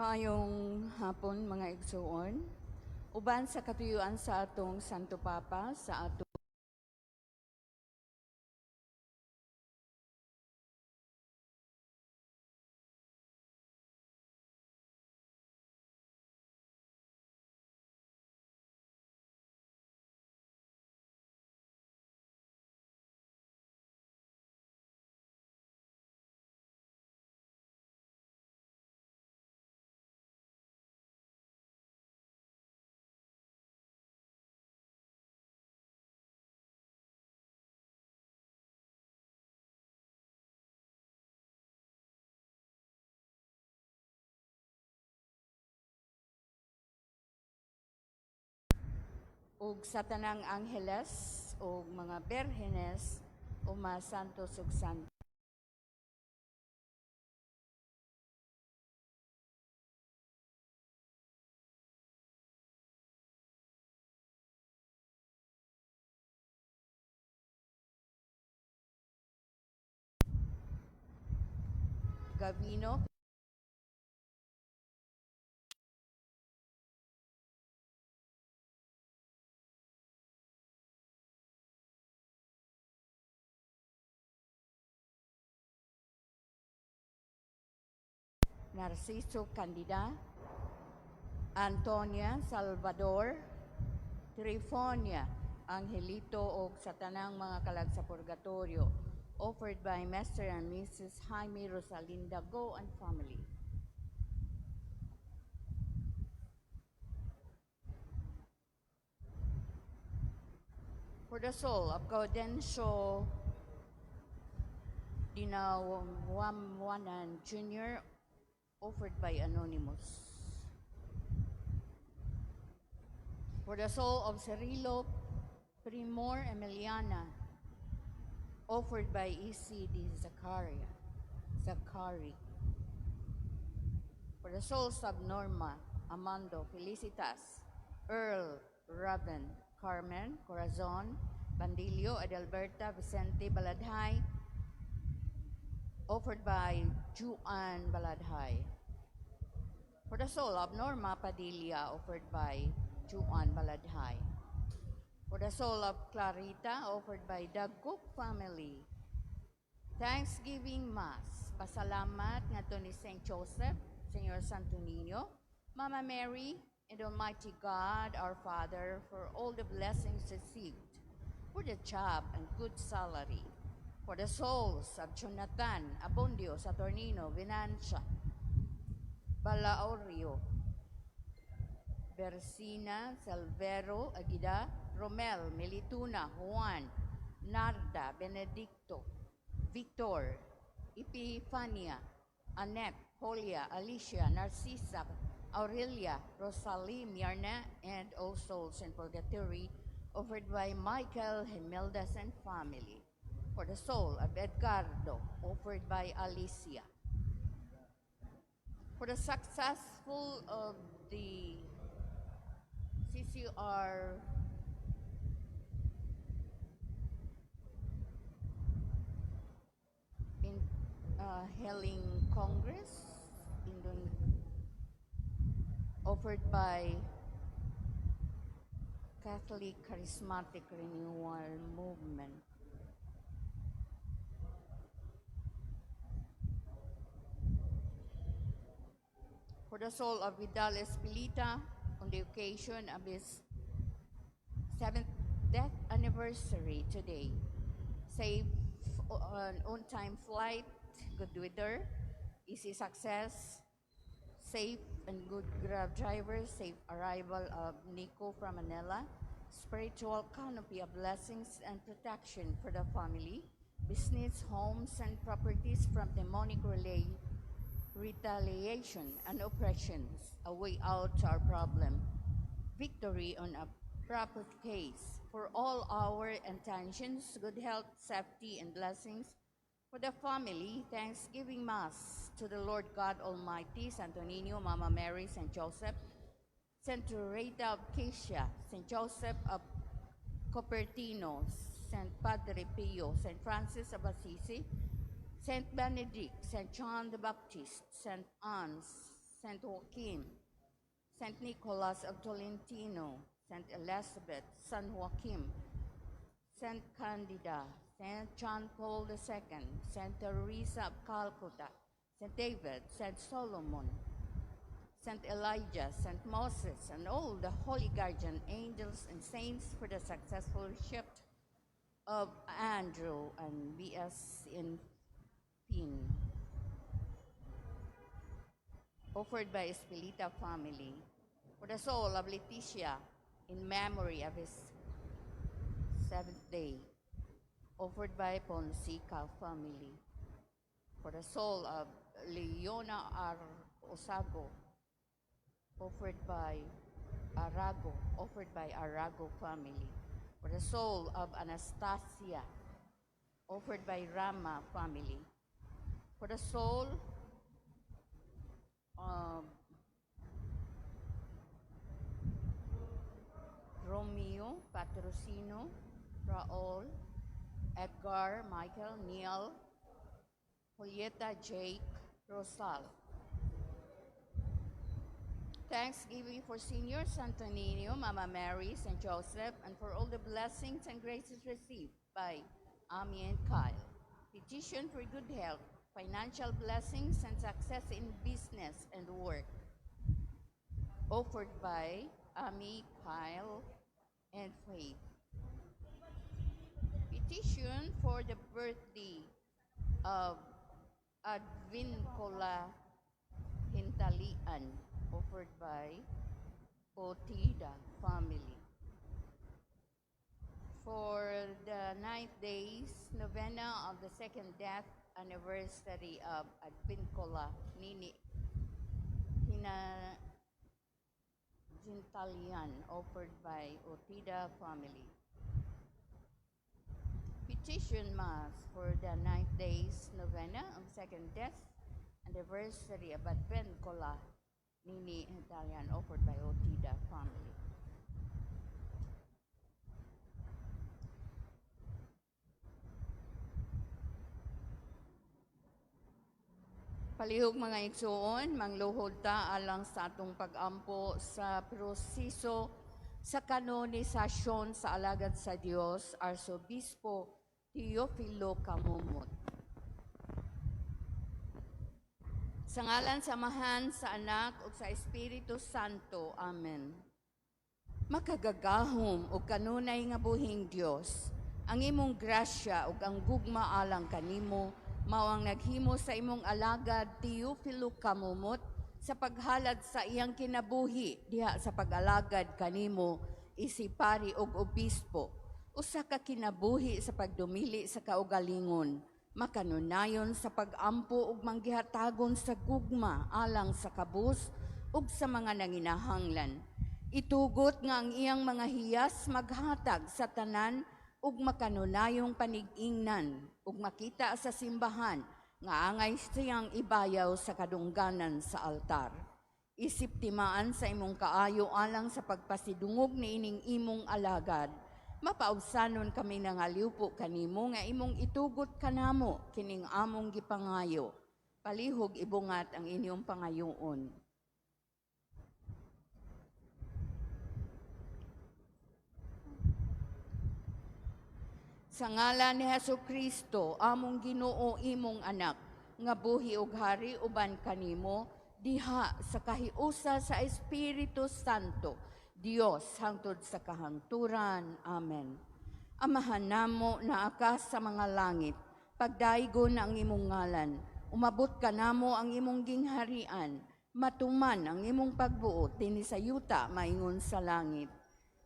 Maayong hapon, mga igsuon. Uban sa katuyuan sa atong Santo Papa sa atong ug sa tanang angheles ug mga berhenes ug mga santos ug santos. Gavino, Narciso Candida, Antonia Salvador, Trifonia, Angelito og sa tanang mga kalag sa purgatorio, offered by Mr. and Mrs. Jaime Rosalinda Go and family. For the soul of Gaudencio Dinawamwanan Jr., offered by Anonymous. For the soul of Cirilo Primor Emiliana, offered by E.C.D. Zakaria, Zakari. For the souls of Norma, Amando, Felicitas, Earl, Raven, Carmen, Corazon, Bandilio, Adalberta, Vicente, Baladhay, offered by Juan Baladhay. For the soul of Norma Padilla, offered by Juan Baladhay. For the soul of Clarita, offered by the Cook family. Thanksgiving Mass. Pasalamat ngadto ni Saint Joseph, Señor Santo Niño, Mama Mary, and Almighty God, our Father, for all the blessings received, for the job and good salary, for the souls of Jonathan, Abundio, Saturnino, Venancia, Balaorio, Bersina, Salvero, Aguida, Romel, Melituna, Juan, Narda, Benedicto, Victor, Epifania, Annette, Julia, Alicia, Narcisa, Aurelia, Rosalie, Mirna, and all souls in purgatory, offered by Michael Himeldas and family. For the soul of Edgardo, offered by Alicia. For the successful of the CCR in Healing Congress, offered by Catholic Charismatic Renewal Movement. For the soul of Vidal Espilita, on the occasion of his seventh death anniversary today. Safe on on-time flight, good weather, easy success, safe and good Grab driver, safe arrival of Nico from Manila, spiritual canopy of blessings and protection for the family, business, homes, and properties from demonic relay, retaliation and oppressions, a way out to our problem, victory on a proper case, for all our intentions, good health, safety, and blessings for the family, Thanksgiving Mass to the Lord God Almighty, Santo Niño, Mama Mary, Saint Joseph, Saint Rita of Cascia, Saint Joseph of Cupertino, Saint Padre Pio, Saint Francis of Assisi, Saint Benedict, Saint John the Baptist, Saint Anne, Saint Joaquin, Saint Nicholas of Tolentino, Saint Elizabeth, San Joaquin, Saint Candida, Saint John Paul II, Saint Teresa of Calcutta, Saint David, Saint Solomon, Saint Elijah, Saint Moses, and all the holy guardian angels and saints for the successful shift of Andrew and B.S. in Pin. Offered by Espelita family. For the soul of Leticia in memory of his seventh day. Offered by Ponsica family. For the soul of Leona R. Osago. Offered by Arago. Offered by Arago family. For the soul of Anastasia. Offered by Rama family. For the soul of Romeo, Patrocino, Raul, Edgar, Michael, Neil, Julieta, Jake, Rosal. Thanksgiving for Senior Santo Niño, Mama Mary, St. Joseph, and for all the blessings and graces received by Ami and Kyle. Petition for good health, financial blessings, and success in business and work. Offered by Ami, Kyle, and Faith. Petition for the birthday of Advincola Hintalian, offered by Otida family. For the ninth days novena of the second death anniversary of Advincola Nini Hina Gintalian, offered by Otida family. Petition Mass for the ninth days novena of second death anniversary of Advincola Nini Italian, offered by Otida family. Palihog, mga igsuon, mangluhod ta alang sa atong pag-ampo sa proseso sa kanonisasyon sa alagad sa Dios, Arsobispo Teofilo Camomot. Sa ngalan sa Amahan, sa Anak, ug sa Espiritu Santo. Amen. Makagagahom ug kanunay nga buhing Dios, ang imong grasya ug ang gugma alang kanimo mao ang naghimo sa imong alagad Teofilo Camomot sa paghalad sa iyang kinabuhi diha sa pag-alagad kanimo isip pari ug obispo, usa ka kinabuhi sa pagdumili sa kaugalingon, makanunayon sa pag-ampo ug manggihatagon sa gugma alang sa kabus ug sa mga nanginahanglan. Itugot nga ang iyang mga hiyas maghatag sa tanan ug makanunayong panig-ingnan ug makita sa simbahan nga angay siyang ibayaw sa kadungganan sa altar. Isip timaan sa imong kaayo alang sa pagpasidungog niining imong alagad, mapaubsanon kami nangaliwpo kanimo nga imong itugot kanamo kining among gipangayo. Palihog ibungat ang inyong pangayoon. Sa ngalan ni Hesus Kristo, among Ginoo, imong anak, nga buhi ug hari uban kanimo diha sa kahiusa sa Espiritu Santo, Dios hangtod sa kahangturan. Amen. Amahan namo naa ka sa mga langit, pagdaygon ang imong ngalan, umabot kanamo ang imong gingharian, matuman ang imong pagbuot dinhi sa yuta maingon sa langit.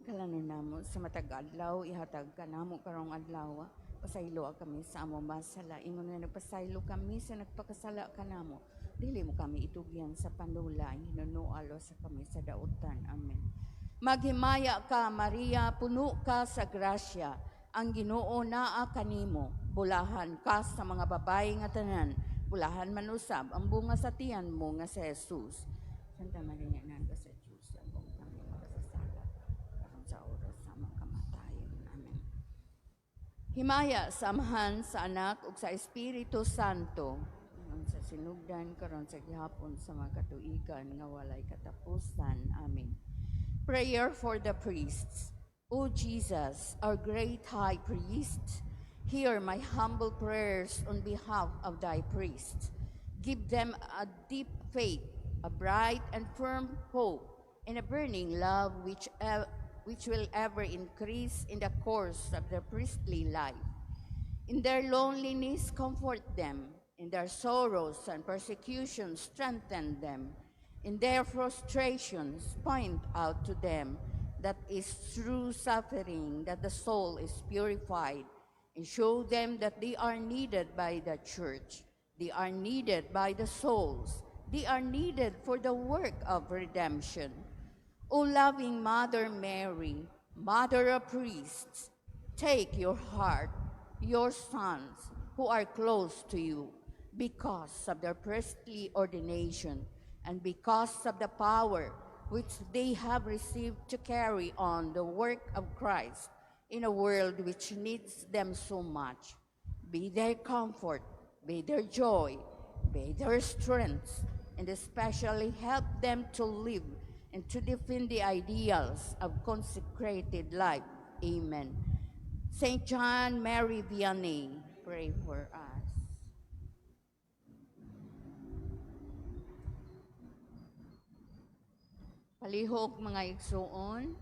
Kalanon namo sa matag adlaw, ihatag kanamo karong adlaw. Pasayloa kami sa among masala, ingon nga nagpasaylo kami sa nagpakasala kanamo. Dili mo kami itugyan sa panulay, hinunoa sa kami sa dautan. Amen. Maghimaya ka, Maria, puno ka sa grasya. Ang Ginoo naa kanimo. Bulahan ka sa mga babae nga tanan. Bulahan man usab ang bunga sa tiyan mo nga si Jesus. Santa Maria, Ina sa Diyos, among kami makasasala, karon sa oras sa among kamatayon. Amen. Himaya sa Amahan, sa Anak, ug sa Espiritu Santo. Ingon sa sinugdan, karon sa gihapon, sa mga katuigan nga walay katapusan. Amen. Prayer for the priests. O Jesus, our great high priest, hear my humble prayers on behalf of thy priests. Give them a deep faith, a bright and firm hope, and a burning love which will ever increase in the course of their priestly life. In their loneliness, comfort them. In their sorrows and persecutions, strengthen them. In their frustrations, point out to them that is through suffering that the soul is purified, and show them that they are needed by the church. They are needed by the souls. They are needed for the work of redemption. O loving Mother Mary, Mother of priests, take your heart, your sons who are close to you, because of their priestly ordination and because of the power which they have received to carry on the work of Christ in a world which needs them so much. Be their comfort, be their joy, be their strength, and especially help them to live and to defend the ideals of consecrated life. Amen. Saint John Mary Vianney, pray for us. Palihog, mga igsuon,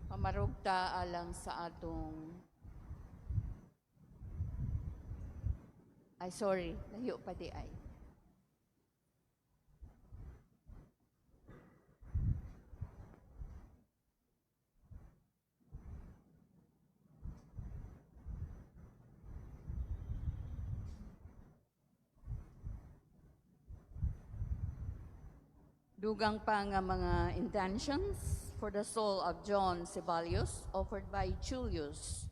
pamarugta alang sa atong. Ay, sorry, layo pa diay. Dugang pa nga mga intentions for the soul of John Ceballos, offered by Julius.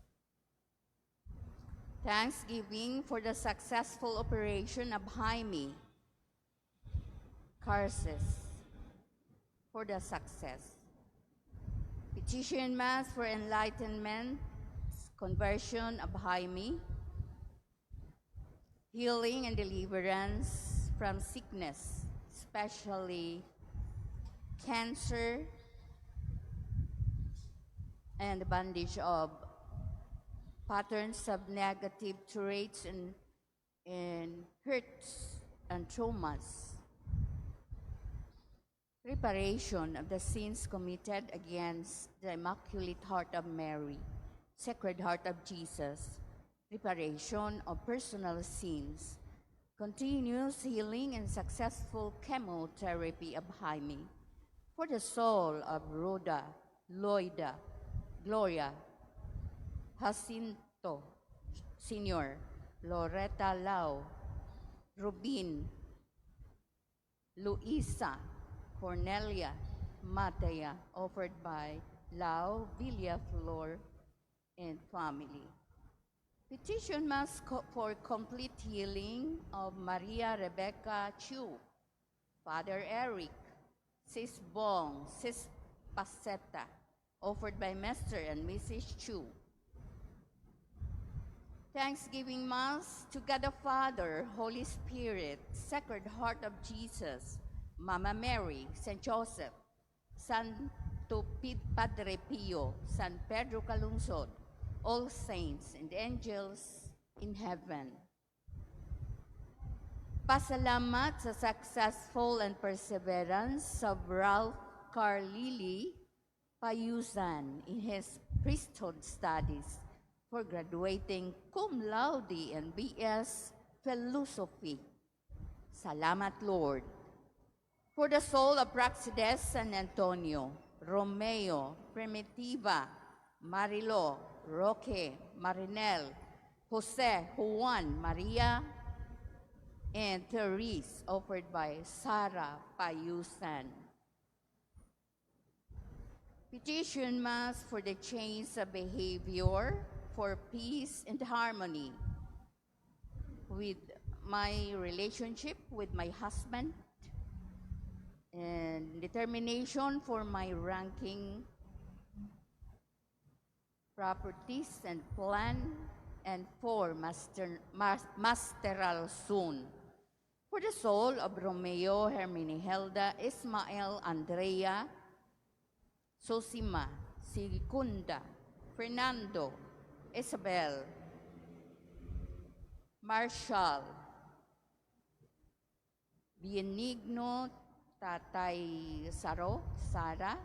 Thanksgiving for the successful operation of Jaime Carces, for the success. Petition Mass for enlightenment, conversion of Jaime, healing and deliverance from sickness, especially cancer, and the bondage of patterns of negative traits and hurts and traumas. Reparation of the sins committed against the Immaculate Heart of Mary, Sacred Heart of Jesus, reparation of personal sins, continuous healing and successful chemotherapy of Jaime, for the soul of Rhoda, Loida, Gloria, Jacinto, Senior, Loretta Lau, Rubin, Luisa, Cornelia, Matea, offered by Lau, Villaflor, and family. Petition Mass for complete healing of Maria Rebecca Chu, Father Eric, Sis Bong, Sis Paseta, offered by Mr. and Mrs. Chu. Thanksgiving Mass to God the Father, Holy Spirit, Sacred Heart of Jesus, Mama Mary, Saint Joseph, Santo Padre Pio, San Pedro Calungsod, all saints and angels in heaven. Pasalamat sa successful and perseverance of Ralph Carlili Payusan in his priesthood studies, for graduating cum laude and BS Philosophy. Salamat, Lord. For the soul of Praxides San Antonio, Romeo, Primitiva, Marilo, Roque, Marinel, Jose, Juan, Maria, and Therese, offered by Sarah Payusan. Petition Mass for the change of behavior, for peace and harmony with my relationship with my husband, and determination for my ranking properties and plan and for Masteral Soon. For the soul of Romeo, Hermenegilda, Ismael, Andrea, Sosima, Segunda, Fernando, Isabel, Marshall, Benigno, Tatay Saro, Sara,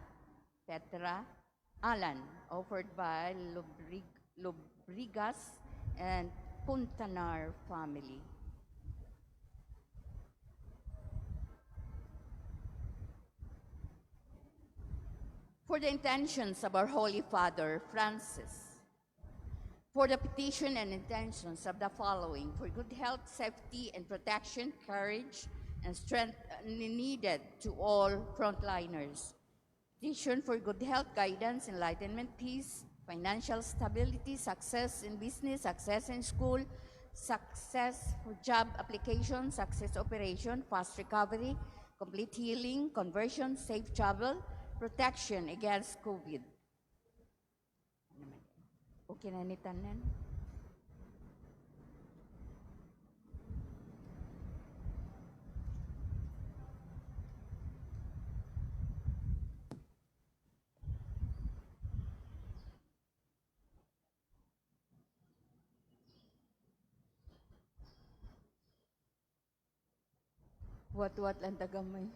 Petra, Alan, offered by Lubrigas and Puntanar family. For the intentions of our Holy Father, Francis, for the petition and intentions of the following: for good health, safety, and protection, courage, and strength needed to all frontliners. Petition for good health, guidance, enlightenment, peace, financial stability, success in business, success in school, success for job application, success operation, fast recovery, complete healing, conversion, safe travel, protection against COVID. Ano man? Okay na ni tanan? Wat-wat lang tagamay.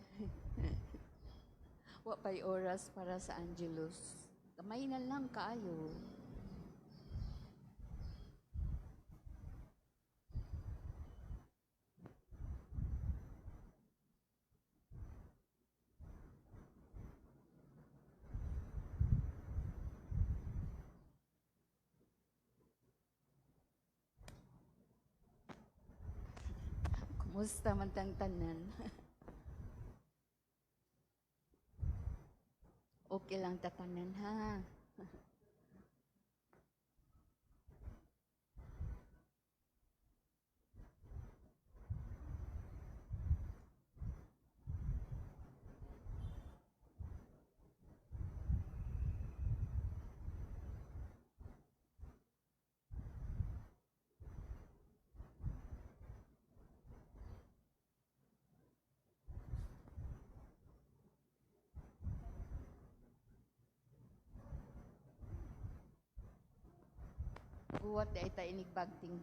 Wa pa'y oras para sa Angelus. Gamay na lang kaayo. Kumusta man tang tanan? Okay lang tatanan, ha? Guwat ay ta inigbagting.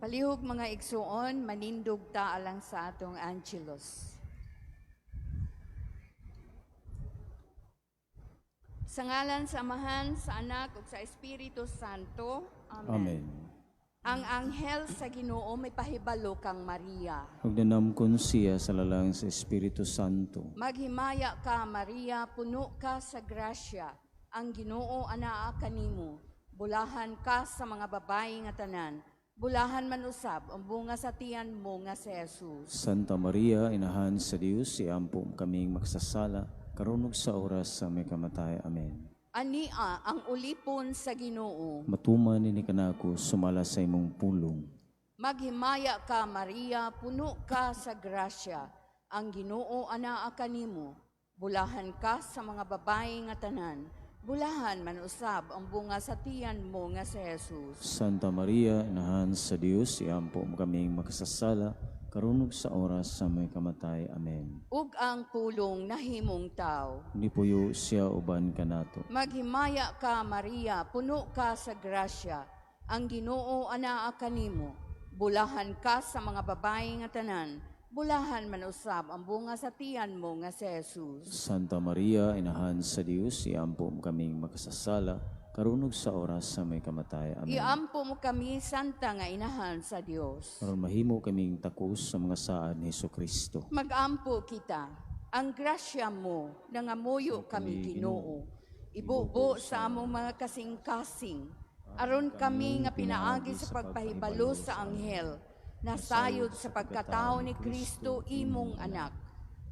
Palihog, mga igsuon, manindog ta alang sa atong Angelus. Sa ngalan sa Amahan, sa Anak ug sa Espiritu Santo. Amen. Amen. Ang anghel sa Ginoo may pahibalo kang Maria. Ug nanamkon siya sa lalang sa Espiritu Santo. Maghimaya ka, Maria, puno ka sa grasya. Ang Ginoo anaa kanimo. Bulahan ka sa mga babayi nga tanan. Bulahan man usab ang bunga sa tiyan mo nga si Jesus. Santa Maria, Inahan sa Dios, iampo kaming magsasala, karon ug sa oras sa aming kamatay. Amen. Ania ang ulipon sa Ginoo. Matuman ini kanako sumala sa imong pulong. Maghimaya ka, Maria, puno ka sa grasya. Ang Ginoo anaa kanimo. Bulahan ka sa mga babayi nga tanan. Bulahan man usab ang bunga sa tiyan mo nga si Jesus. Santa Maria, Inahan sa Dios, iampo kaming magsasala, karon ug sa oras sa aming kamatay. Amen. Ug ang pulong nahimong tao. Nipuyo siya uban kanato. Maghimaya ka, Maria, puno ka sa grasya. Ang Ginoo anaa kanimo. Bulahan ka sa mga babayi nga tanan. Bulahan man usab ang bunga sa tiyan mo nga si Jesus. Santa Maria, Inahan sa Dios, iampo kaming makasasala, karon ug sa oras sa aming kamatay. Amen. Iampo mo kami, Santa nga Inahan sa Dios. Aron mahimo kaming takos sa mga saad ni Hesukristo. Magampo kita. Ang grasya mo, nangamuyo kami, Ginoo. Ibubo sa among mga kasing-kasing. Aron kami nga pinaagi sa pagpahibalo sa anghel, nasayod sa pagkatao ni Kristo imong anak.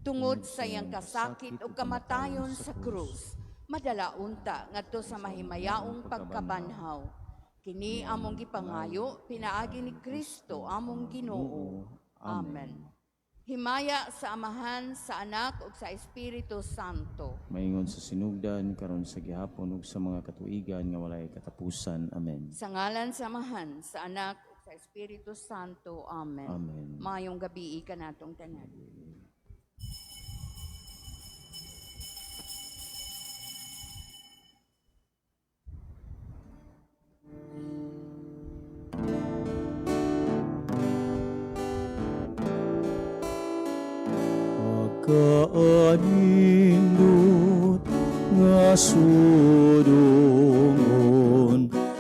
Tungod sa iyang kasakit o kamatayon sa krus, madala unta ngadto sa mahimayaong pagkabanhaw. Kini among gipangayo, pinaagi ni Kristo among Ginoo. Amen. Himaya sa Amahan, sa Anak ug sa Espiritu Santo. Maingon sa sinugdan, karon sa gihapon ug sa mga katuigan nga walay katapusan. Amen. Sa ngalan sa Amahan, sa Anak ug sa Espiritu Santo. Amen. Amen. Maayong gabi kanatong tanan. Pagkaanindot nga sudungon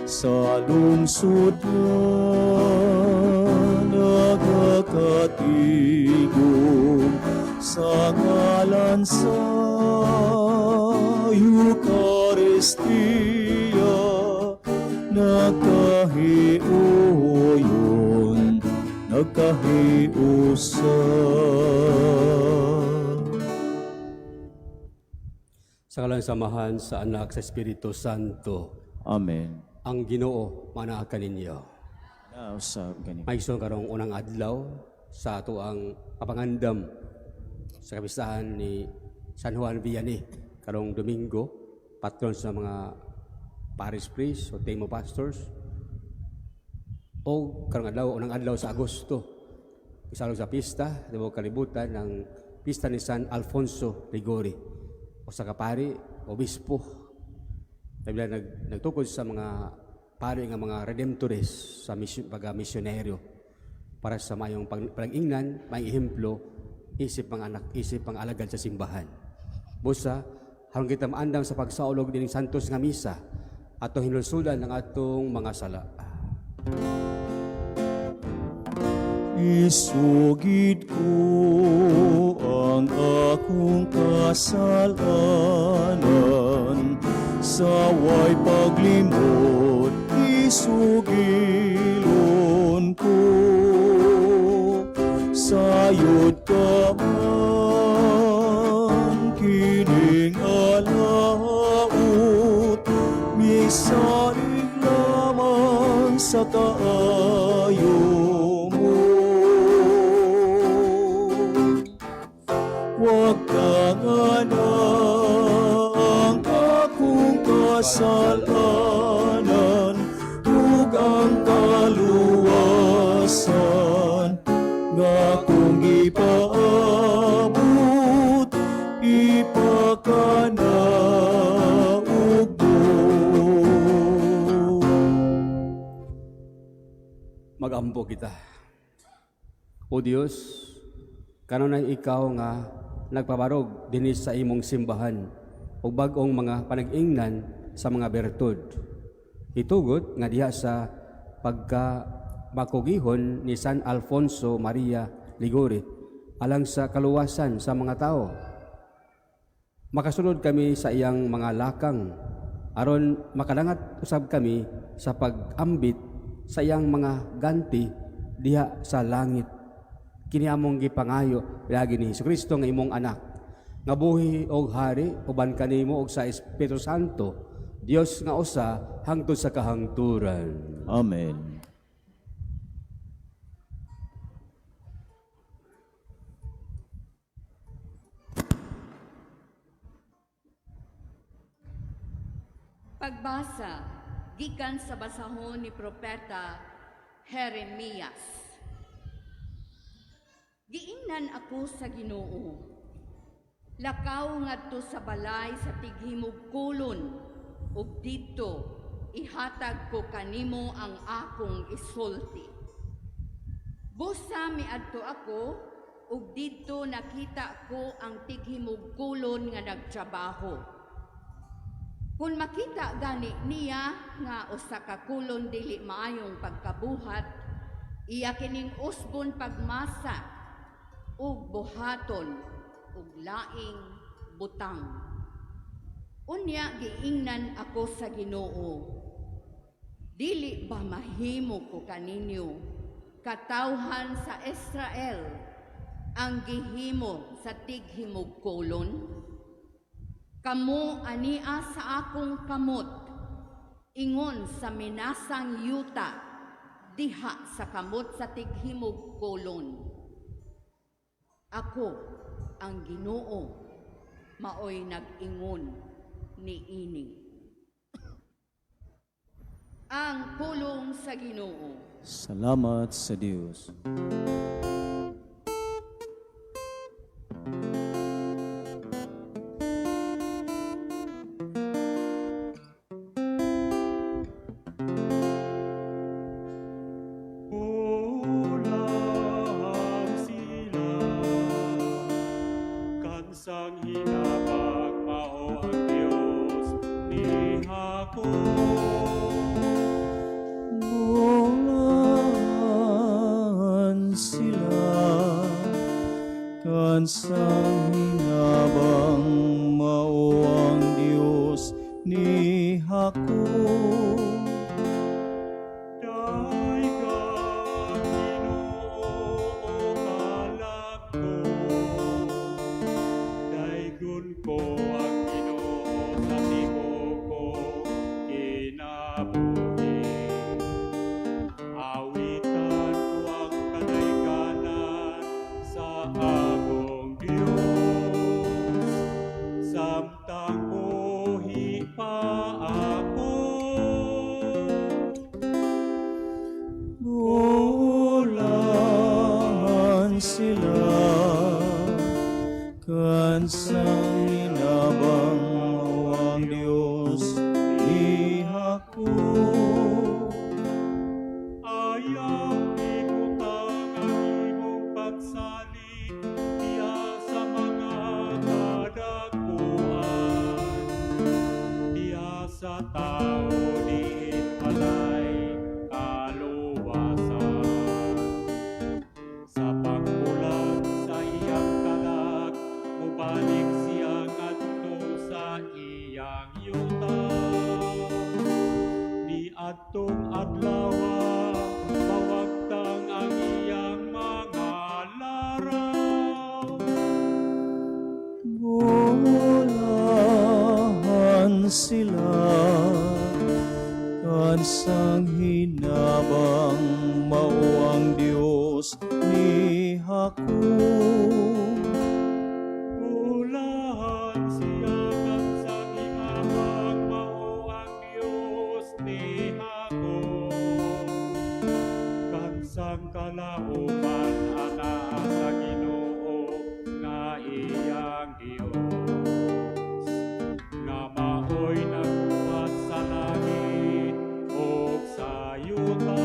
sa lungsod nagakatigom sa ngalan sa Eucharistia, nagkahiuyon, nagkahiusa. Sa ngalan sa Amahan, sa Anak, sa Espiritu Santo. Amen. Ang Ginoo manaa kaninyo. Nausab kani. May karong unang adlaw sa ato ang kapangandam sa kapistahan ni San Juan Vianney karong Domingo, patron sa mga parish priests o temo pastors. O karong adlaw, unang adlaw sa Agosto, isalog sa pista, di mo kalibutan ng pista ni San Alfonso Liguori o sa kapari, obispo. Kabila nagtukod sa mga pari nga mga redemptores sa mission, pagka-misyonaryo para sa mayong pag-ingnan, may ehemplo, isip mga anak, isip mga alagad sa simbahan. Busa, harong kita maandam sa pagsaulog dining santos nga misa, ato hinulsulan ang atong mga sala. Isugid ko ang akong kasalanan sa way paglimot, isugilon ko. Sayod ka man kining alaut, misalig lamang sa kaayo mo. Huwag kang ang akong kasalanan ug ang kaluwasan nga akong gipaabot, ipakanaog mo. Magampo kita. O Dios, kanunay ikaw nga nagpabarog dinhi sa imong simbahan ug bag-ong mga panag-ingnan sa mga bertud. Itugot nga diha sa pagka makugihon ni San Alfonso Maria Liguori alang sa kaluwasan sa mga tao. Makasunod kami sa iyang mga lakang aron makadangat usab kami sa pag-ambit sa iyang mga ganti diha sa langit. Kini among gipangayo lagi ni Hesukristo nga imong anak nga buhi og hari uban kanimo og sa Espiritu Santo, Dios nga usa hangtod sa kahangturan. Amen. Pagbasa gikan sa basahon ni Propeta Jeremias. Giingnan ako sa Ginoo. Lakaw ngadto sa balay sa tighimog kolon ug didto ihatag ko kanimo ang akong isulti. Busa miadto ako ug didto nakita ko ang tighimog kolon nga nagtrabaho. Kung makita gani niya nga usa ka kolon dili maayong pagkabuhat, iya kining usbon pagmasa ug buhaton ug laing butang. Unya giingnan ako sa Ginoo, dili ba mahimo ko kaninyo, katawhan sa Israel, ang gihimo sa tighimog kolon? Kamo ania sa akong kamot, ingon sa minasang yuta, diha sa kamot sa tighimog kolon. Ako ang Ginoo, maoy nag-ingon niini. Ang pulong sa Ginoo. Salamat sa Dios. Kulang sila, kansang hinabang mao ang Diyos ni Jacob. Bulan sila, kansang hinabang mao ang Diyos ni Jacob. Daygan Ginoo o kalag ko, daygon ko ang Ginoo sa tibuok ko kinabuhi. Awitan ko ang kadayganan sa among Dios, samtang buhi pa ako. Bulan sila, kansang hinabang mao ang Diyos ni Jacob. Ayaw ibutang ang imong pagsalig diha sa mga kadakuan, diha sa tao diin walay kaluwasan. Sa pagbulag sa iyang kalag, mobalik siya ngadto sa iyang yuta. Niadtong adlaw, mawagtang ang iyang mga laraw. Bulahan sila, kansang hinabang mao ang Diyos ni Jacob. Bulahan siya kansang hinabang mao ang Diyos ni Jacob. Kansang kalauman anaa sa Ginoo nga iyang Dios, nga maoy nagbuhat sa langit ug sa yuta.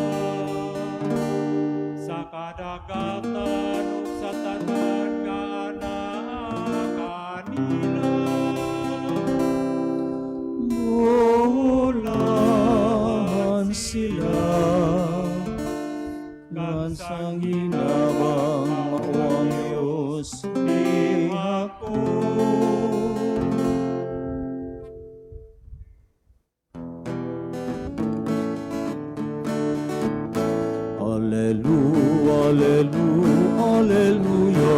ako. Alleluia, alleluia, alleluia.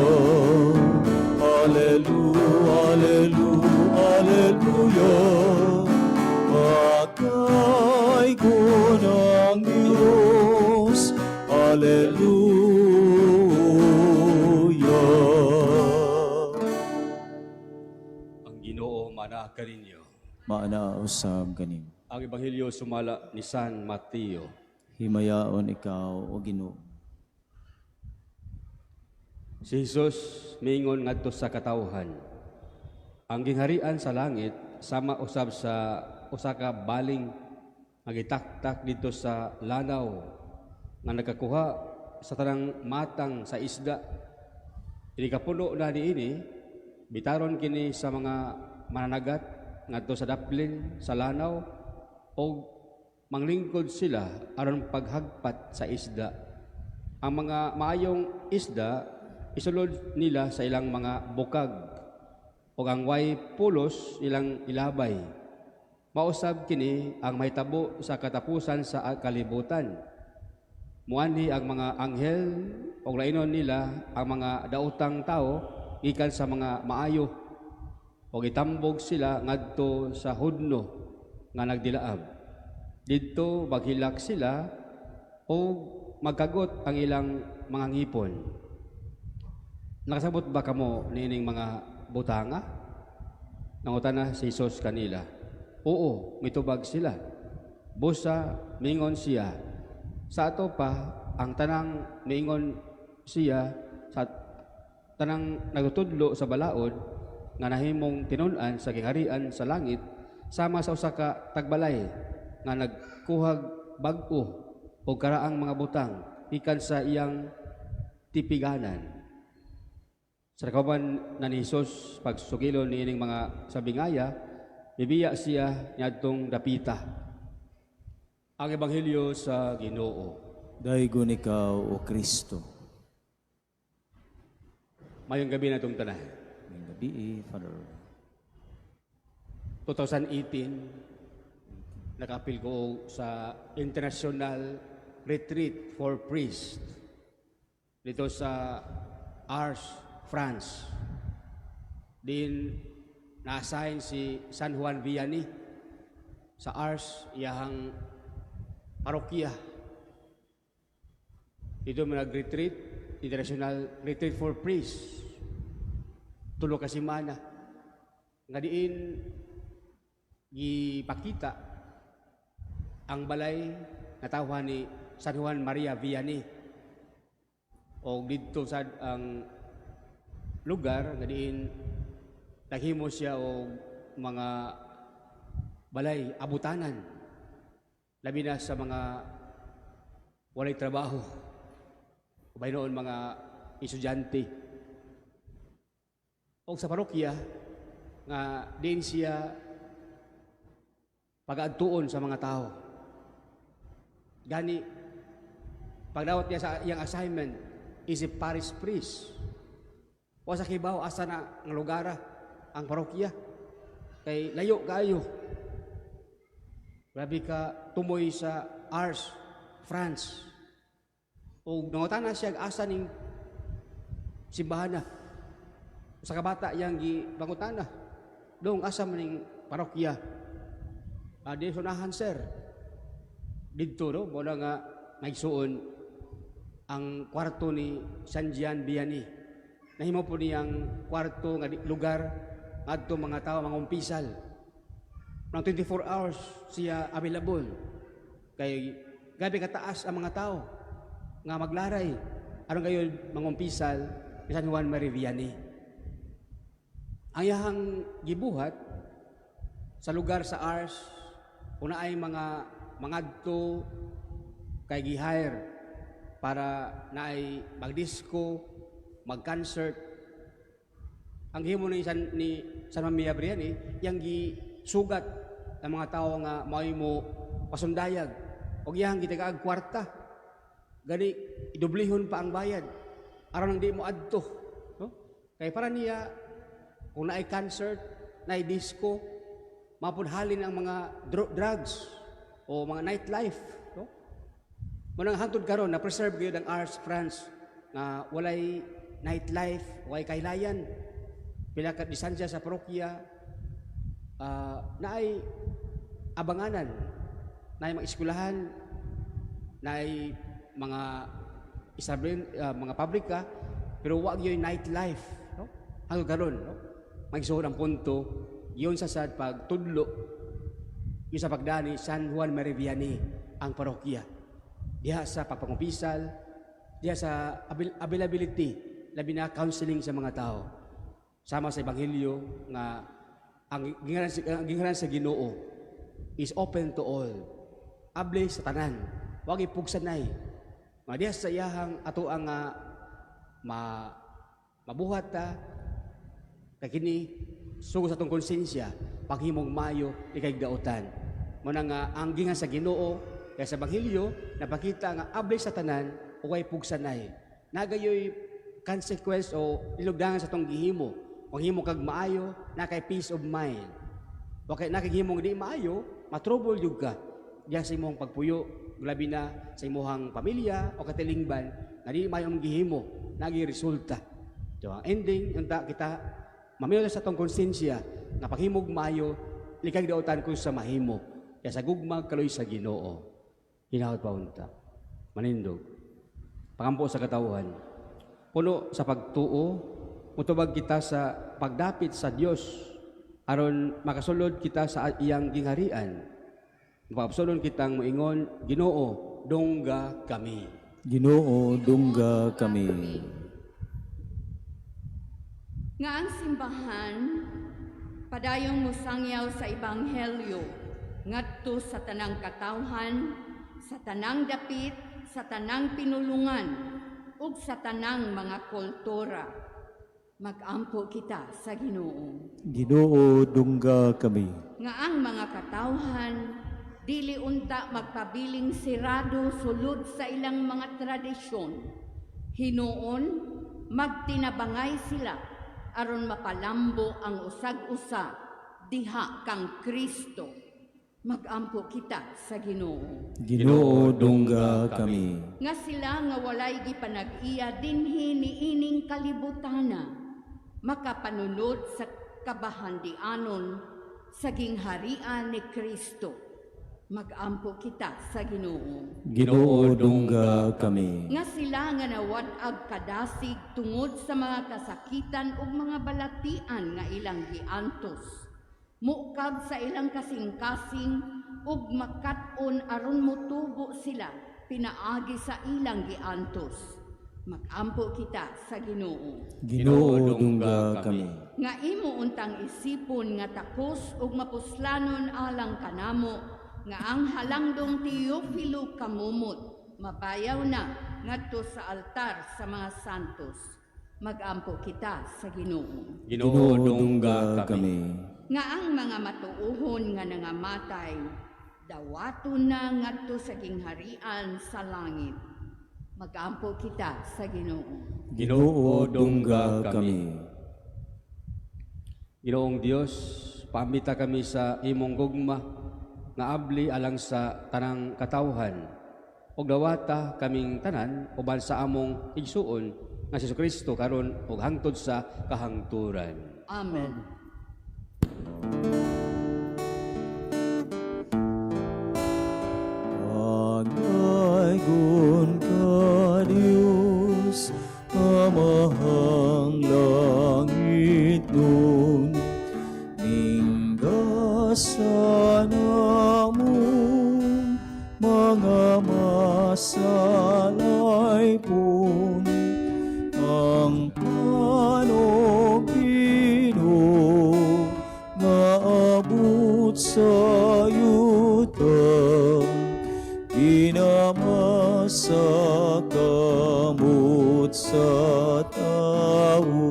Alleluia, alleluia, alleluia. Pagaygon ang Diyos. Alleluia. Ang Ginoo maanaa kaninyo. Maanaa usab kanimo. Ang Ebanghelyo sumala ni San Mateo. Himayaon ikaw, O Ginoo. Si Jesus miingon ngadto sa katawhan. Ang gingharian sa langit sama usab sa usa ka baling nga gitaktak didto sa lanaw nga nakakuha sa tanang matang sa isda. Ini kapuno na niini, bitaron kini sa mga mananagat ngadto sa daplin sa lanaw og manglingkod sila aron paghagpat sa isda. Ang mga maayong isda isulod nila sa ilang mga bukag ug ang way pulos ilang ilabay. Mausab kini ang mahitabo sa katapusan sa kalibutan. Muanhi ang mga anghel ug lainon nila ang mga daotang tawo gikan sa mga maayo ug itambog sila ngadto sa hudno nga nagdilaab. Didto maghilak sila ug magkagot ang ilang mga ngipon. Nakasabot ba kamo niining mga butanga? Nangutana si Jesus kanila. Oo, mitubag sila. Busa mingon siya. Sa ato pa ang tanang miingon siya sa tanang nagtutudlo sa balaod nga nahimong tinun-an sa gingharian sa langit sama sa usa ka tagbalay nga nagkuhag bag-o og karaang mga butang gikan sa iyang tipiganan. Sa kauban na ni Jesus pagsugilon niining mga sabingaya, mibiya siya niadtong dapita. Ang Ebanghelyo sa Ginoo. Daygon ikaw, O Kristo. Maayong gabii natong tanan. Maayong gabii, Father. 2018, nakaapil ko sa International Retreat for Priests dito sa Ars, France. Din na-assign si San Juan Vianney sa Ars, iyahang parokya. Dito mo nag-retreat, International Retreat for Priests. 3 ka semana. Nga diin gipakita ang balay natawhan ni San Juan Maria Vianney. O didto sa ang lugar nga diin naghimo siya og mga balay abutanan, labi na sa mga walay trabaho o noon mga estudyante. O sa parokya nga diin siya pagaadtuon sa mga tao. Gani pagdawat niya sa iyang assignment is a parish priest. Wa sa kibaw asa na ang lugar ang parokya. Kay layo kaayo. Grabe ka tumoy sa Ars, France. O nangutana siya asa ning simbahan na. Sa kabata iyang gipangutana. Dong asa man ning parokya? Di sunahan, sir. Didto no, mo na nga naigsuon ang kwarto ni San Gian Vianney. Nahimo po niyang kwarto nga lugar ngadto mga tao mangumpisal. Nang 24 hours siya available. Kay gabi kataas ang mga tao nga maglaray aron gayon mangumpisal ni San Juan Maria Vianney. Ang iyahang gibuhat sa lugar sa Ars, una ay mga mangadto kay gi-hire para naay magdisco, mag-concert. Ang himo ni San Maria Vianney, yang gisugat ang mga tao nga mao'y mo pasundayag og iyang gitagaag kwarta. Gani idublihon pa ang bayad aron di mo adto, no? Kay para niya Kung naay concert, naay disco, mapunhalin ang mga drugs o mga nightlife, no? Munang hangtod karon na preserve gyud ang Ars France nga walay nightlife, walay kahilayan. Pila ka distansya sa parokya, naay abanganan, naay mga eskwelahan, naay mga mga pabrika, pero wa gyud nightlife, no? Hangtod karon, no? Magsuod ang punto, yun sa sad pagtudlo, yun sa pagdani San Juan Maria Vianney ang parokya. Diha sa pagpangumpisal, diha sa availability, labi na counseling sa mga tao. Sama sa Ebanghelyo nga ang gingalan sa Ginoo is open to all. Able sa tanan, wag ipugsanay. Nga diha sa iyahang ato ang mabuhat ta kay kini sugod sa atong konsensya paghimong maayo ikay daotan. Mao na nga ang gingan sa Ginoo kay sa Ebanghelyo napakita nga able sa tanan ug way pugsanay. Nagayoy consequence o ilugdangan sa atong gihimo. Kung himo kag maayo, na kay peace of mind. O kay nakahimong di maayo, matrouble jud ka diya sa imong pagpuyo, labi na sa imong pamilya o katilingban nga di maayo ang gihimo, nagi resulta. So ang ending unta kita mamilo sa atong konsensya nga paghimog maayo, likag daotan kun sa mahimo. Kaya sa gugma kaloy sa Ginoo. Hinahot pa unta. Manindog. Pangampo sa katawhan. Puno sa pagtuo, mutubag kita sa pagdapit sa Dios aron makasulod kita sa iyang gingharian. Mapabsolon kitang moingon, Ginoo, dungga kami. Ginoo, dungga kami. Nga ang simbahan padayong mosangyaw sa ebanghelyo ngadto sa tanang katawhan, sa tanang dapit, sa tanang pinulungan ug sa tanang mga kultura. Magampo kita sa Ginoo. Ginoo, dungga kami. Nga ang mga katawhan dili unta magpabiling sirado sulod sa ilang mga tradisyon. Hinuon magtinabangay sila aron mapalambo ang usag-usa diha kang Kristo. Magampo kita sa Ginoo. Ginoo, dungga kami. Nga sila nga walay gipanag-iya dinhi niining kalibutana, makapanunod sa kabahandianon sa gingharian ni Kristo. Magampo kita sa Ginoo. Ginoo, dungga kami. Nga sila nga nawad-ag kadasig tungod sa mga kasakitan ug mga balatian nga ilang giantos, mukab sa ilang kasing-kasing ug makat-on aron motubo sila pinaagi sa ilang giantos. Magampo kita sa Ginoo. Ginoo, dungga kami. Nga imo untang isipon nga takos ug mapuslanon alang kanamo nga ang halangdong Teofilo Camomot mabayaw na ngadto sa altar sa mga santos. Magampo kita sa Ginoo. Ginoo, dungga kami. Nga ang mga matuohon nga nangamatay dawaton na ngadto sa gingharian sa langit. Magampo kita sa Ginoo. Ginoo, dungga kami. Ginoong Dios, paambita kami sa imong gugma nga abli alang sa tanang katawhan. Ug dawata kaming tanan uban sa among igsuon nga si Kristo karon ug hangtod sa kahangturan. Amen. Pagaygon ka, Diyos, Amahang langit nun, Ninggasan among mga masalaypon, ang panopino nga abot sa yuta, kinamasa kamot sa tao.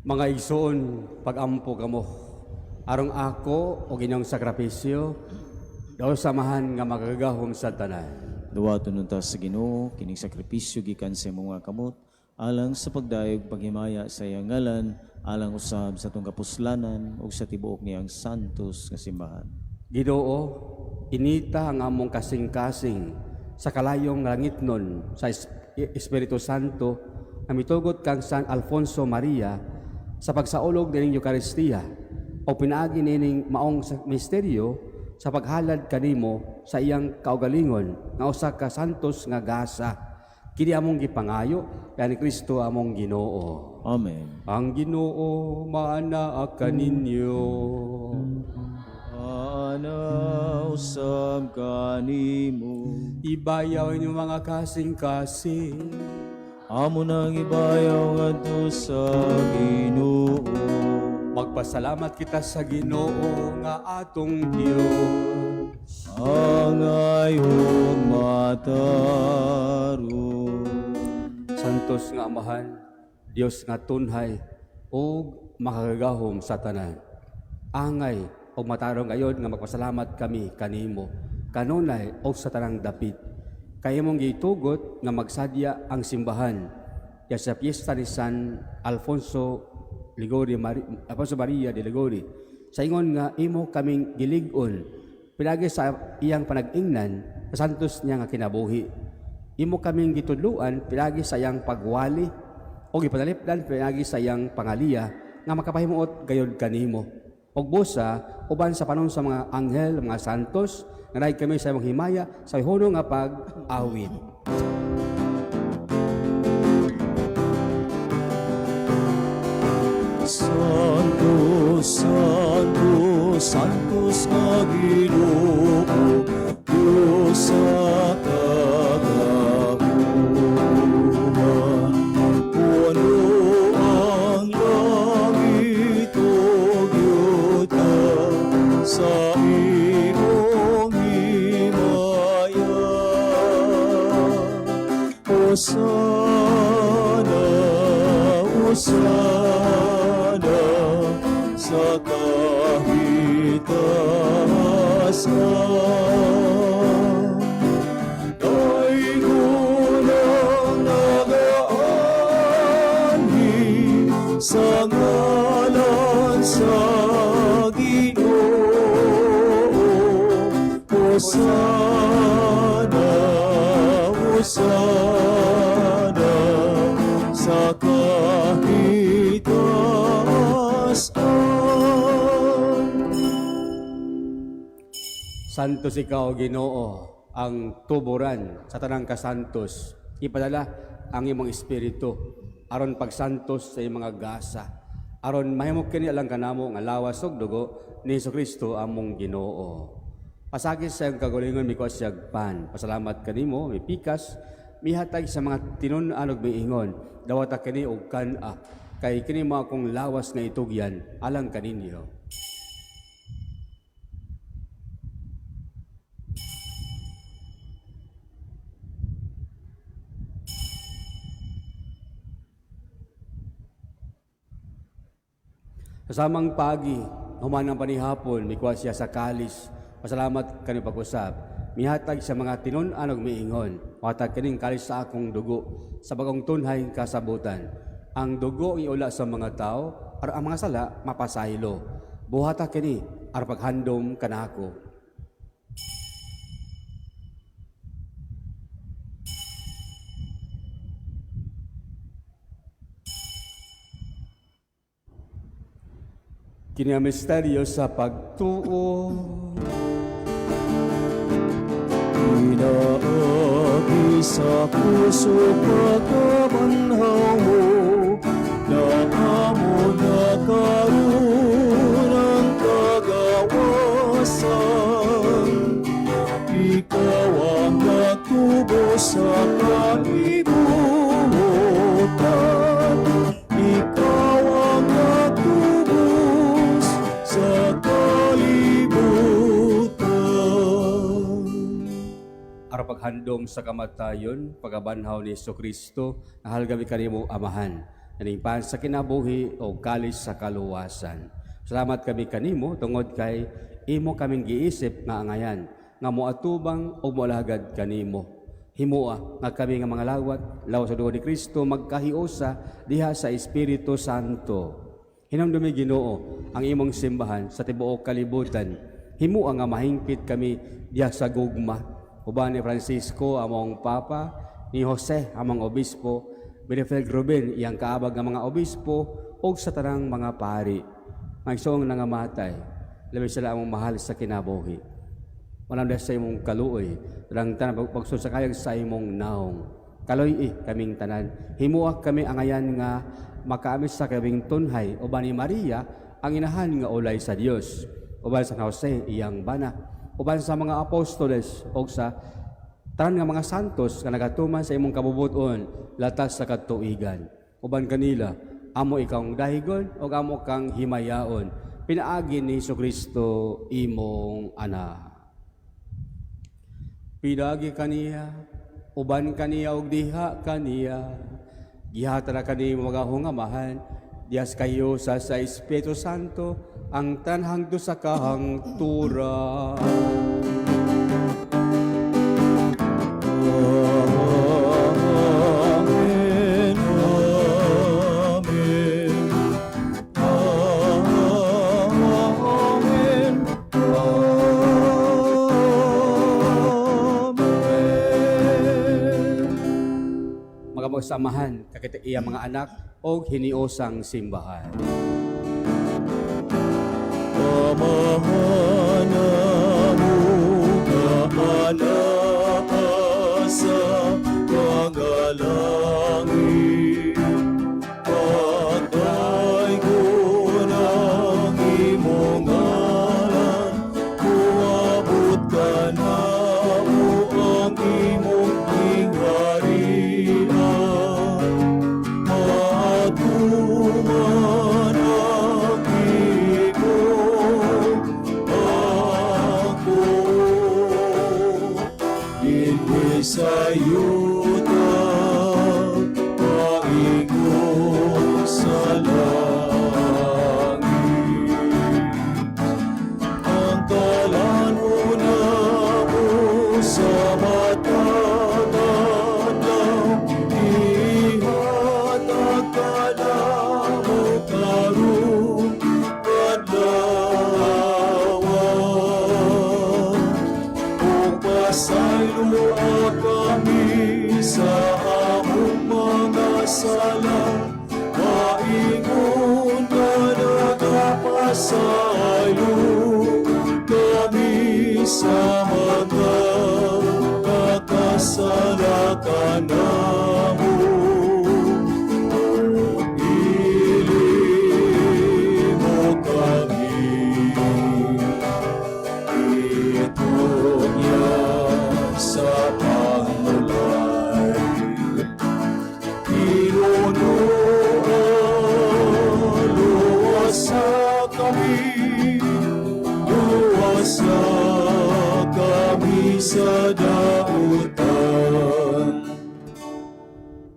Mga igsoon, pag-ampo kamo. Arong ako o inyong sakripisyo, daw sa Amahan nga makagagahom sa tanan. Duwaton unta sa Ginoo kining sakripisyo gikan sa imong mga kamot alang sa pagdayeg paghimaya sa iyang ngalan, alang usab sa atong kapuslanan ug sa tibuok niyang santos nga simbahan. Ginoo, inita ang among kasing-kasing sa kalayong langitnon sa Espiritu Santo nga mitugot kang San Alfonso Maria sa pagsaulog nining Eukaristiya o pinaagi nining maong misteryo sa paghalad kanimo sa iyang kaugalingon nga usa ka santos nga gasa. Kini among gipangayo ni Kristo among Ginoo. Amen. Ang Ginoo maanaa kaninyo. Ana usab kanimo. Ibayaw inyong mga kasing-kasing. Amo nang ibayaw ngadto sa Ginoo. Magpasalamat kita sa Ginoo nga atong Dios. Angay ug matarong. Santos nga Amahan, Dios nga tunhay ug makagagahom sa tanan. Angay ug matarong gayod nga magpasalamat kami kanimo kanunay og sa tanang dapit. Kay imong gitugot nga magsadya ang simbahan ya sa piyesta ni San Alfonso Ligori Alfonso Maria de Liguori sa ingon nga imo kaming gilig-on pinagi sa iyang panag-ingnan sa santos niya nga kinabuhi. Imo kaming gitudluan pinagi sa iyang pagwali o gipanalipdan pinagi sa iyang pangaliya nga makapahimuot gayod kanimo. Og busa uban sa panon sa mga anghel, mga santos, nga naig kami sa imong himaya sa hunong nga pag-awit. Santo, Santo, Santos nga Ginoo, Dios sa kagahuman. Puno ang langit ug yuta sa imong himaya. Hosana, Hosana, sa kahitasan. Daygon ang nagaanhi sa ngalan sa Ginoo. Hosana, Hosana, sa kahitasan. Santos ikaw, Ginoo, ang tuboran sa tanang kasantos. Ipadala ang imong espiritu aron pagsantos sa imong mga gasa. Aron mahimo kini alang kanamo nga lawas ug dugo ni Hesukristo among Ginoo. Pasagi sa iyang kagalingon mikuha siyag pan. Pasalamat kanimo, mipikas, mihatag sa mga tinun-an ug miingon. Dawata kini og kan-a, kay kini mao akong lawas nga itugyan alang kaninyo. Sa samang pagi, human ang panihapon, mikuha siya sa kalis. Pasalamat kani pag-usab. Mihatag sa mga tinun-an ug miingon. Watag kining kalis sa akong dugo sa bagong tunhay kasabutan. Ang dugo ang iula sa mga tao, aron ang mga sala mapasaylo. Buhata kini aron paghandom kanako. Kini ang misteryo sa pagtuo. Pinaagi sa puso pagkabanhaw mo, na amo na karon ang kagawasan. Ikaw ang nagtubos sa kalibutan. Ikaw ang nagtubos sa kalibutan. Aron paghandom sa kamatayon, pagkabanhaw ni Jesu Kristo, nahalgabi kanimo Amahan. Aning pan sa kinabuhi o kalis sa kaluwasan. Salamat kami kanimo tungod kay imo kaming giisip nga angayan nga moatubang o moalagad kanimo. Himoa nga kami nga mga lawat lawas sa dugo ni Kristo magkahiusa diha sa Espiritu Santo. Hinumdumi, Ginoo, ang imong simbahan sa tibuok kalibutan. Himoa nga mahingpit kami diha sa gugma. Uban ni Francisco among Papa, ni Jose among Obispo, Benefel Ruben iyang kaabag nga mga obispo ug sa tanang mga pari. Mga igsoong nangamatay, labi sila among mahal sa kinabuhi. Walang dahil sa imong kaluoy, lang tanan pagsulod sa kayag sa imong naong. Kaluy-i kaming tanan. Himua kami angayan nga makaamit sa kaming tunhay uban ni Maria ang inahan nga ulay sa Dios. Uban sa Jose iyang bana. Uban sa mga apostoles o sa tanan nga mga santos nga nagatuman sa imong kabubuton latas sa katuigan. Uban kanila, amo ikang dahigon o amo kang himayaon. Pinaagi ni Kristo imong anak. Pinaagi kaniya, uban kaniya ug diha kaniya. Gihatag kanimo magahong Amahan, diha sa kahiusa sa Espiritu Santo, ang tanan hangtod sa kahangturan. Amen. Amen. Amen. Amen. Mga magsamahan, kakita iya mga anak, og hiniusang simbahan. Amahan amo nga anaa sa mga langit, Pagdaygon ang imong ngalan, Moabot kanamo ang imong gingharian. Matuman ang imong pagbuot dinhi sa yuta paingon sa langit. Ang kalan-on namo sa matag adlaw, ihatag kanamo karong adlaw. Ug pasayloa kami sa among mga sala, maingon nga nagapasaylo kami sa mga nakasala kanamo. Dili mo kami itugyan sa pangulay. Ginoo, luwasa kami, luwasa kami sa dautan.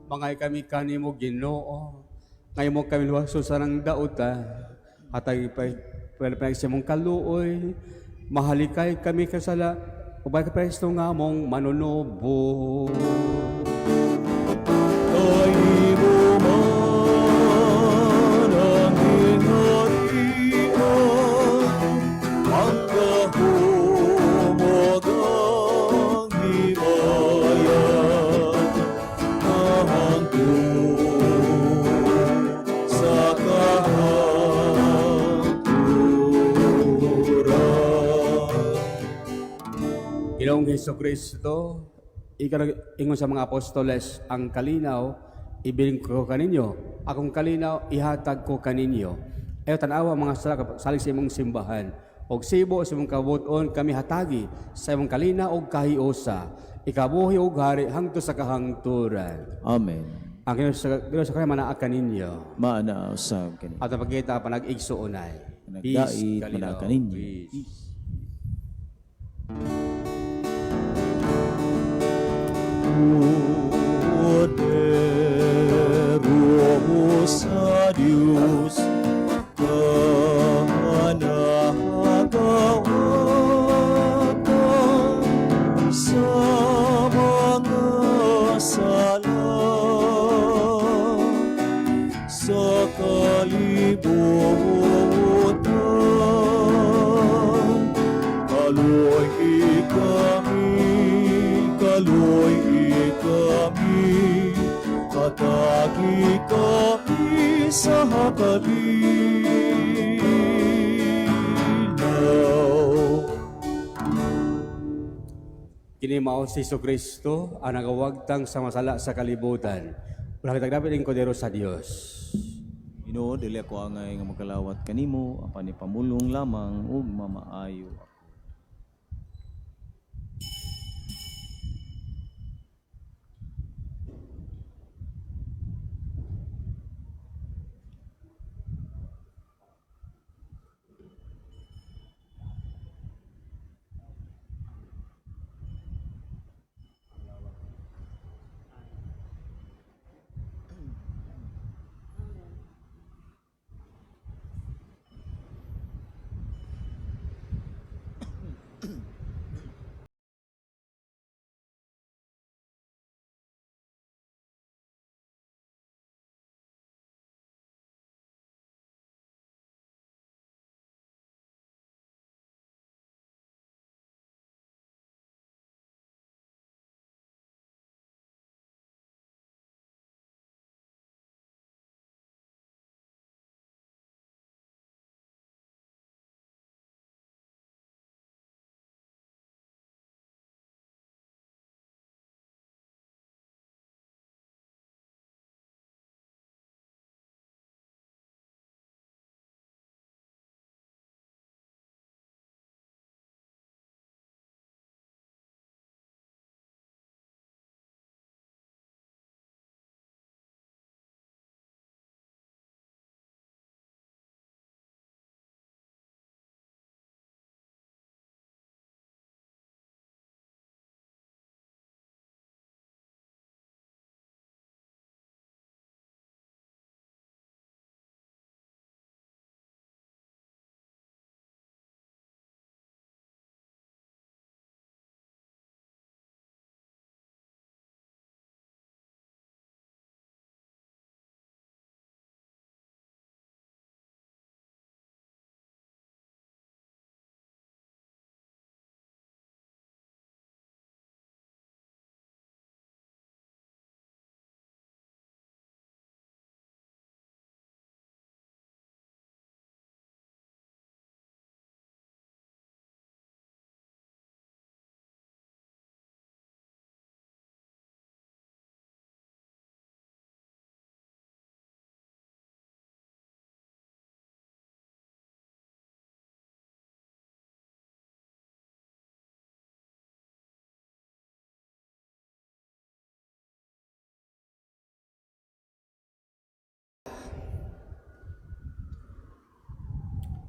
Mangay kami kanimo, Ginoo. Ngayon mo kami luwason sa nang dautan. Hatag pa sa imong kaluoy. Mahalikay kami kasala. Uban kang Kristo nga among manunubo. Kay imo man ang gingharian, ang gahom ug ang himaya, hangtod sa kahangturan. Ginoong Hesus Kristo, ikaw ingon sa mga apostoles, ang kalinaw ibilin ko kaninyo, akong kalinaw ihatag ko kaninyo. Ayo tan-awa mga salig sa imong simbahan. Og sibo sa imong kabut-on kami hatagi sa imong kalinaw og kahiusa. Ikabuhi og hari hangtod sa kahangturan. Amen. Ang Ginoo sa kanya manaa kaninyo. Maana usab kani. At ang pagkita panag-igsuonay. Panagdait, kalinaw, manaa kaninyo. Peace. Poderosa. kalibutan. Kaloy kami, kaloy kami, hatagi kami sa kalinaw. Kini mao si Kristo ang nagawagtang sa masala sa kalibutan. Wala kitag dapat ing kordero sa Dios. Ginoo, dili ako angay nga makalawat kanimo, apan ipamulong lamang ug mamaayo ako.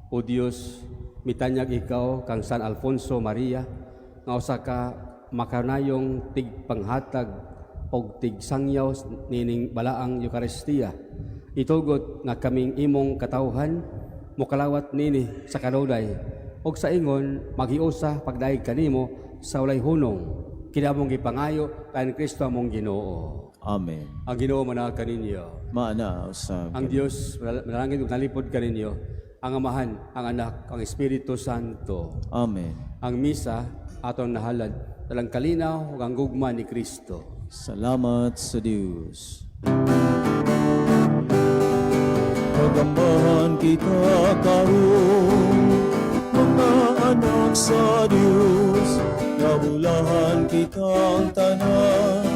O Dios, mitanyag ikaw kang San Alfonso Maria nga usa ka makanayong tigpanghatag og tigsangyaw nining balaang Eukaristiya. Itugot nga kaming imong katawhan mokalawat nini sa kanunay og sa ingon maghiusa pagdayeg kanimo sa walay hunong. Kini among gipangayo kan Kristo among Ginoo. Amen. Ang Ginoo manaa kaninyo. Maana usab. Ang Dios manalangin ug nalipod kaninyo, ang Amahan, ang Anak, ang Espiritu Santo. Amen. Ang misa atong nahalad dalang kalinaw ug ang gugma ni Kristo. Salamat sa Dios. Pagambahan kita karon, mga anak sa Dios, nabulahan kitang tanan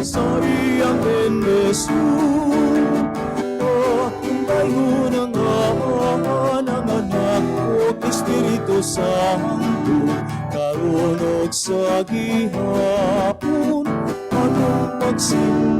sa iyang bendisyon. Baygon ang Amahan, ang Anak, ug Espiritu Santo, karon ug sa gihapon, atong pagsimba.